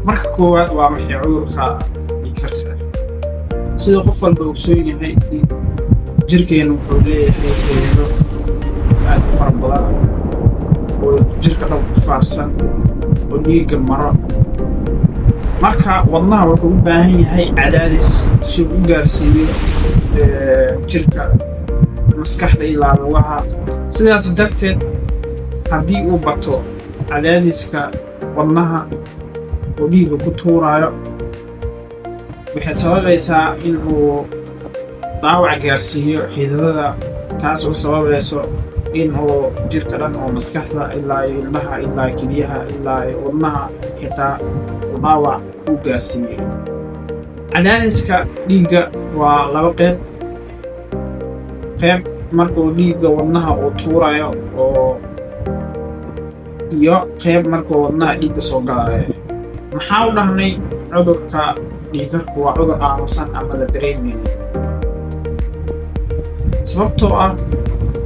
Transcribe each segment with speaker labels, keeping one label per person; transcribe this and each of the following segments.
Speaker 1: Marka koowaad, waa maxay cudurka dhiigkarka? Sida qof walba ogsoon yahay, jirkeenu wuxuu leeyahay xididdo aad u fara badan oo jirka dhan ku faafsan oo dhiigga maro. Marka wadnaha wuxuu u baahan yahay cadaadis si uu u gaarsiiyo jirka, maskaxda ilaa lugaha. Sidaas darteed, haddii uu bato cadaadiska wadnaha oo dhiigga ku tuuraayo, waxay sababaysaa in uu dhaawac gaarsiiyo xididada, taas oo sababayso in uu jirka dhan oo maskaxda ilaa iyo indhaha ilaa keliyaha ilaa iyo wadnaha xitaa uu dhaawac u gaarsiiyo. Cadaadiska dhiigga waa laba qeyb: qeyb markuu dhiigga wadnaha uu tuurayo oo iyo qeyb markuu wadnaha dhiigga soo galayo. Maxaa u dhahnay cudurka dhiigkarku waa cudur aamusan ama la dareemaynin? Sababtoo ah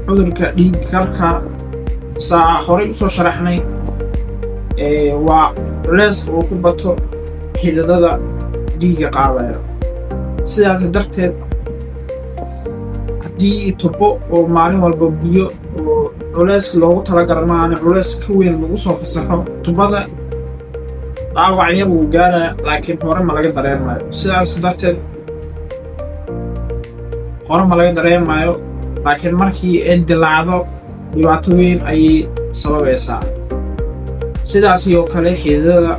Speaker 1: cudurka dhiigkarka, saa horey usoo sharaxnay, waa culeys uu ku bato xididada dhiigga qaadayo. Sidaas darteed, haddii tubo oo maalin walba biyo oo culeys loogu talagala maahane culeys ka weyn lagu soo fasaxo, tubada dhaawac yar wuu gaaraya, laakiin hore ma laga dareemayo. Sidaas darteed hore ma laga dareemayo, laakiin markii ay dilaacdo dhibaato weyn ayay sababaysaa. Sidaas oo kale xididada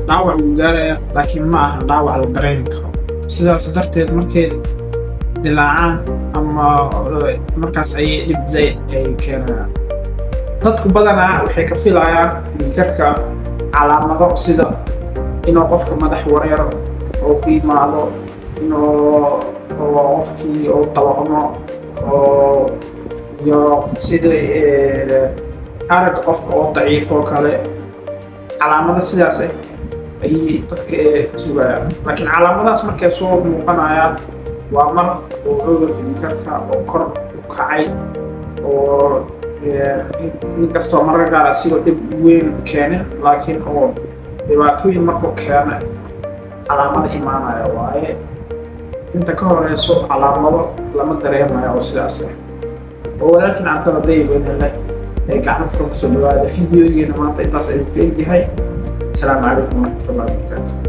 Speaker 1: dhaawac wuu gaaraya, laakiin ma ahan dhaawac la dareemi karo. Sidaas darteed markay dilaacaan ama markaas ayay dhib zaid ay keenayaan. Dadku badanaa waxay ka filayaan dhiigkarka calaamado, sida inuu qofka madax wareero oo ku yimaado, inuu oo qofkii oo dabaqmo oo iyo sida aragga qofka oo daciifo kale. Calaamado sidaas ah ayay dadka ka sugayaan, laakiin calaamadahaas markay soo muuqanayaan waa mar uu cudurka dhiigkarka oo kor u kacay, oo inkastoo mararka qaar asigoo dhib weyn keenin, laakiin oo dhibaatooyin markuu keena calaamada imaanaya waaye. Inta ka horeyso calaamado lama dareemayo oo sidaas ah. Oo walaalkiin Cabdalla Dayib ee gacmo furan kusoo dhawaada. Videogeena maanta intaas ayuu ku egyahay. Asalaamu calaykum waraxmatullahi wabarakaatu.